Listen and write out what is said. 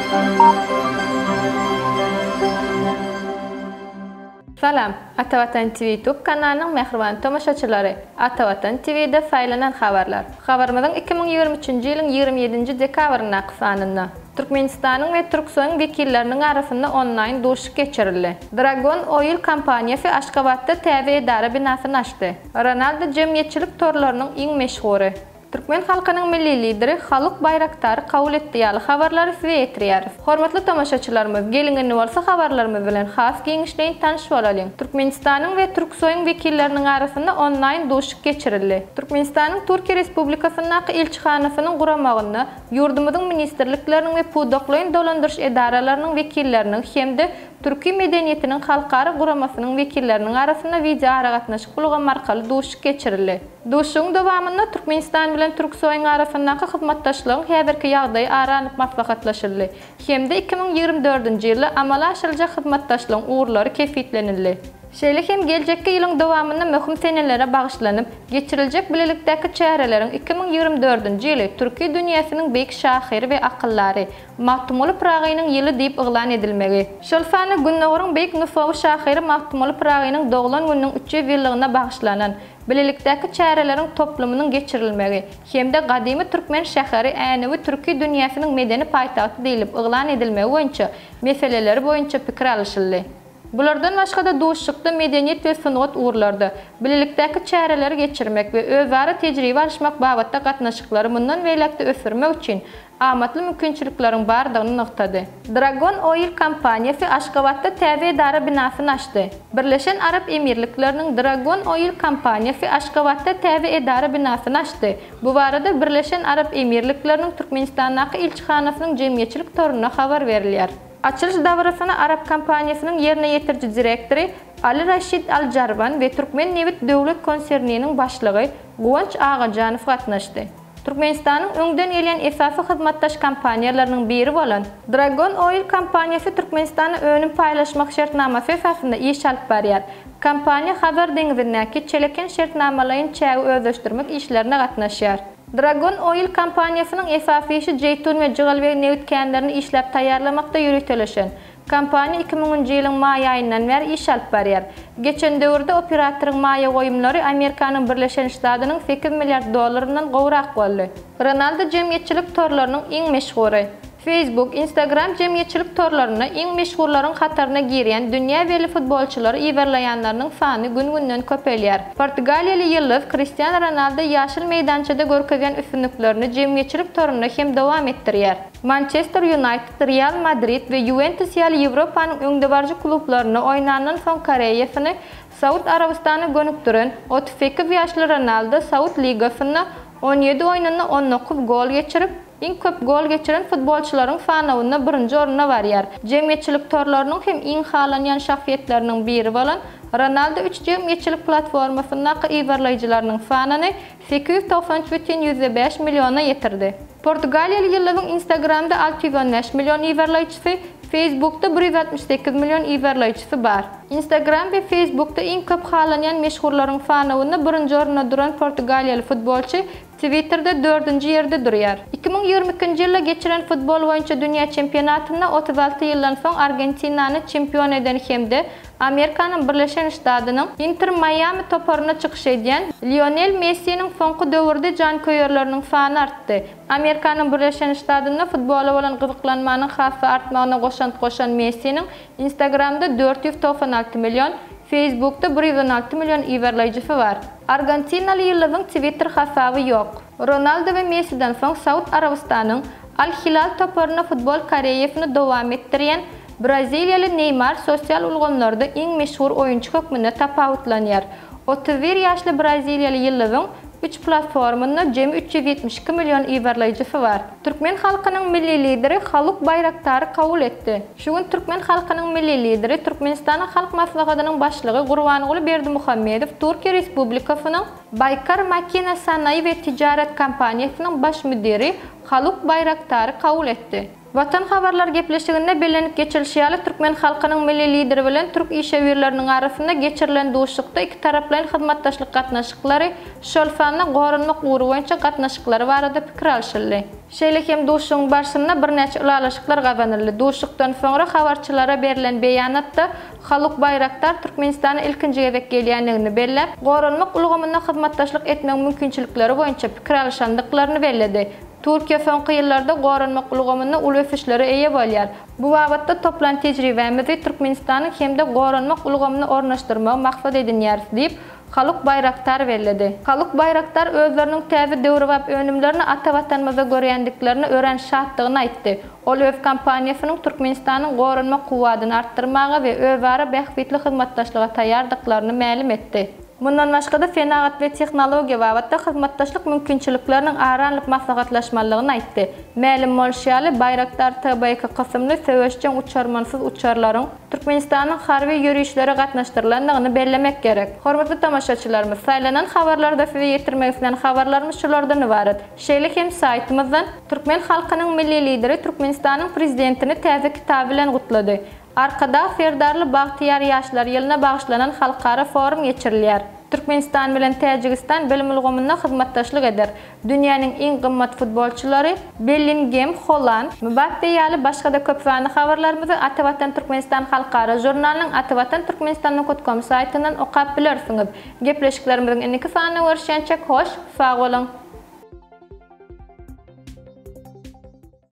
Salam, Atavatan TV YouTube kanalynyň mähriban tomaşaçylary! Atavatan TV-de saýlanan habarlar. Habarymyzyň 2023-nji ýylyň 27-nji dekabryndaky sanynda Türkmenistanyň we Türksoýyň wekilleriniň arasynda onlaýn duşuşyk geçirildi. Dragon Oil kompaniýasy Aşgabatda täze edara binasyny açdy. Ronaldo jemgyýetçilik torlarynyň iň meşhury. Türkmen halkynyň Milli Lideri Haluk Baýraktary kabul etdi ýaly habarlary size ýetirýäris. Hormatly tomaşaçylarymyz, geliň indi bolsa habarlarymyz bilen has giňişleýin tanyş bolalyň. Türkmenistanyň we Türksoýyň wekilleriniň arasynda onlaýn duşuşyk geçirildi. Türkmenistanyň Türkiýe Respublikasyndaky ilçihanasynyň guramagynda ýurdumyzyň ministrlikleriniň we pudaklaýyn dolandyryş edaralarynyň wekilleriniň hem-de Türki medeniýetiniň halkara guramasynyň wekilleriniň arasynda wideoaragatnaşyk ulgamy arkaly duşuşyk geçirildi. Duşuşygyň dowamynda Türkmenistan bilen Türksoýyň arasyndaky hyzmatdaşlygyň häzirki ýagdaýy ara alnyp maslahatlaşyldy hem-de 2024-nji ýylda amala aşyryljak hyzmatdaşlygyň ugurlary kesgitlenildi. Şeýle hem geljekki ýylyň dowamynda möhüm senelere bagyşlanyp, geçiriljek bilelikdäki çäreleriň 2024-nji ýyly türki dünýäsiniň beýik şahyry we akyldary Magtymguly Pyragynyň ýyly diýip yglan edilmegi, şol sanda Gündogaryň beýik nusgawy şahyry Magtymguly Pyragynyň doglan gününiň 300 ýyllygyna bagyşlanan bilelikdäki çäreleriň toplumynyň geçirilmegi hem-de gadymy türkmen şäheri Änewi türki dünýäsiniň medeni paýtagty diýlip yglan edilmegi boýunça meseleleri boýunça pikir alyşyldy. Bulardan başga-da duşuşykda medeniýet we sungat ugurlarda bilelikdäki çäreleri geçirmek we özara tejribe alyşmak babatda gatnaşyklary mundan beýläk-de ösdürmek üçin amatly mümkinçilikleriň bardygyny nygtady. Dragon Oil kompaniýasy Aşgabatda täze edara binasyny açdy. Birleşen Arap Emirlikleriniň Dragon Oil kompaniýasy Aşgabatda täze edara binasyny açdy. Bu barada Birleşen Arap Emirlikleriniň Türkmenistandaky ilçihanasynyň jemgyýetçilik torunda habar berilýär. Açylyş dabarasyna arap kompaniýasynyň ýerine ýetiriji direktory Ali Raşid Al Jarwan we Türkmennebit döwlet konserniniň başlygy Guwanç Agajanow gatnaşdy. Türkmenistanyň öňden gelýän esasy hyzmatdaş kompaniýalarynyň biri bolan Dragon Oil kompaniýasy Türkmenistana önüm paýlaşmak şertnamasy esasynda iş alyp barýar. Kompaniýa Hazar deňzindäki Çeleken şertnamalaýyn çägi özleşdirmek işlerine gatnaşýar. Dragon Oil kompaniýasynyň esasy işi Jeýtun we Jygalybeg nebit känlerini işläp taýýarlamakda ýöriteleşen. Kompaniýa 2000-nji ýylyň maý aýyndan bäri iş alyp barýar. Geçen döwürde operatoryň maýa goýumlary Amerikanyň Birleşen Ştadynyň sekiz milliard dollaryndan gowrak boldy. Ronaldo jemgyýetçilik torlarynyň iň meşhury. Facebook, Instagram jemgyýetçilik torlarynda iň meşhurlaryň hataryna girýän dünýä belli futbolçylary yzarlaýanlarynyň sany gün-günden köpelýär. Portugaliýaly ýyldyz Kristiano Ronaldo ýaşyl meýdançada görkezýän üstünliklerini jemgyýetçilik torunda hem dowam etdirýär. Mançester Ýunaýted, Real Madrid we Ýuwentus ýaly Ýewropanyň öňdebaryjy klublarynda oýnandan soň karýerasyny Saud Arabystanyna gönükdiren 38 ýaşly Ronaldo Saud ligasynda 17 oýnunda 19 gol geçirip, Iň köp gol geçiren futbolçylaryň sanawynda birinji orunda barýar. Jemgyýetçilik torlarynyň hem iň halanýan şahsyýetleriniň biri bolan Ronaldo üç jemgyýetçilik platformasyndaky yzarlaýjylarynyň sanyny 893,5 milliona ýetirdi. Portugaliýaly ýyldyzyň Instagramda 615 million yzarlaýjysy, Facebookda 168 million yzarlaýjysy bar. Instagram we Facebookda iň köp halanýan meşhurlaryň sanawynda birinji orunda duran portugaliýaly futbolçy Twitterde dördünji ýerde durýar. 2022-nji ýylda geçiren futbol boýunça dünýä çempionatynda 36 ýyldan soň Argentinany çempion eden hem-de Amerikanyň Birleşen Ştadynyň Inter Maýami toparynda çykyş edýän Lionel Messiniň soňky döwürde janköýerleriniň sany artdy. Amerikanyň Birleşen Ştadynda futbola bolan gyzyklanmanyň has-da artmagyna goşant goşan Messiniň Instagramda 496 million, Facebookda 116 million yzarlaýjysy bar. Argentinaly ýyldyzyň Twitter hasaby ýok. Ronaldo we Messiden soň Saud Arabystanyň Al-Hilal toparynda futbol karýerasyny dowam etdirýän braziliýaly Neýmar sosial ulgamlarda iň meşhur oýunçy hökmünde tapawutlanýar. 31 ýaşly braziliýaly ýyldyzyň üç platformynda jemi 372 million yzarlaýjysy bar. Türkmen halkynyň Milli Lideri Haluk Baýraktary kabul etdi. Şu gün türkmen halkynyň Milli Lideri, Türkmenistanyň Halk Maslahatynyň Başlygy Gurbanguly Berdimuhamedow Türkiýe Respublikasynyň Baýkar Makina Sanaýy we Tijaret kompaniýasynyň baş müdiri Haluk Baýraktary kabul etdi. Watan habarlar gepleşiginde bellenip geçilişi ýaly, türkmen halkynyň Milli Lideri bilen türk işewürleriniň arasynda geçirilen duşuşykda ikitaraplaýyn hyzmatdaşlyk gatnaşyklary, şol sanda goranmak ugry boýunça gatnaşyklary barada pikir alşyldy. Şeýle hem duşuşygyň barşynda birnäçe ylalaşyklar gazanyldy. Duşuşykdan soňra habarçylara berlen beýanatda Haluk Baýraktar Türkmenistana ilkinji gezek gelýändigini belläp, goranmak ulgamynda hyzmatdaşlyk etmegiň mümkinçilikleri boýunça pikir alyşandyklaryny belledi. Türkiýe soňky ýyllarda goranmak ulgamynda uly ösüşlere eýe bolýar. Bu babatda toplan tejribämizi Türkmenistanyň hem-de goranmak ulgamyna ornaşdyrmagy maksat edinýäris diýip, Haluk Baýraktar belledi. Haluk Baýraktar özleriniň täze döwrebap önümlerini ata Watanymyzda görýändiklerine örän şatdygyny aýtdy. Ol öz kompaniýasynyň Türkmenistanyň goranmak kuwwadyny artdyrmaga we özara bähbitli hyzmatdaşlyga taýýardyklaryny mälim etdi. Mundan başga-da, senagat we tehnologiýa babatda hyzmatdaşlyk mümkinçilikleriniň ara alnyp maslahatlaşmalydygyny aýtdy. Mälim bolşy ýaly, Baýraktar TB-iki kysymly söweşjeň uçarmansyz uçarlaryň Türkmenistanyň harby ýörişlere gatnaşdyrylandygyny bellemek gerek. Hormatly tomaşaçylarymyz, saýlanan habarlarda size ýetirmek islän habarlarymyz şulardan ybarat. Şeýle hem saýtymyzdan Türkmen halkynyň Milli Lideri Türkmenistanyň Prezidentini täze kitaby bilen gutlady. Arkadag Serdarly bagtyýar ýaşlar ýylyna bagyşlanan halkara forum geçirilýär. Türkmenistan bilen Täjigistan bilim ulgamynda hyzmatdaşlyk eder. Dünýäniň iň gymmat futbolçylary Bellingem, Holand, Mbappe ýaly başga-da köp sanly habarlarymyzy Atavatan Türkmenistan halkara žurnalynyň atavatan türkmenistan nokat kom saýtyndan okap bilersiňiz. Gepleşiklerimiziň indiki sanynda görüşýänçäk hoş, sag boluň!